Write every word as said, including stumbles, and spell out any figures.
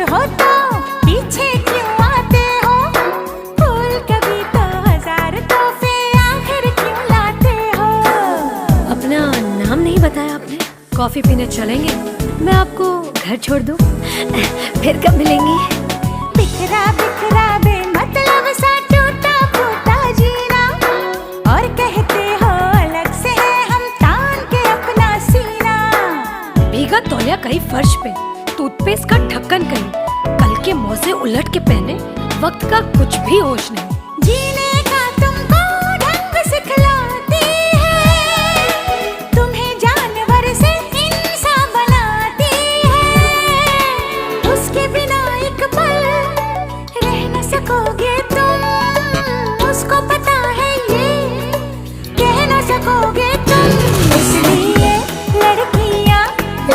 हो तो पीछे क्यों आते हो? फूल कभी तो हजार तोहफे आखिर क्यों लाते हो? अपना नाम नहीं बताया आपने। कॉफी पीने चलेंगे, मैं आपको घर छोड़ दूं। फिर कब मिलेंगे? बिखरा बिखरा बेमतलब सा टूटा फूटा जीना, और कहते हो अलग से है हम तान के अपना सीना। भीगा तौलिया कहीं फर्श पे, टूथपेस्ट का ढक्कन कहीं, कल के मोजे उलट के पहने, वक्त का कुछ भी होश नहीं।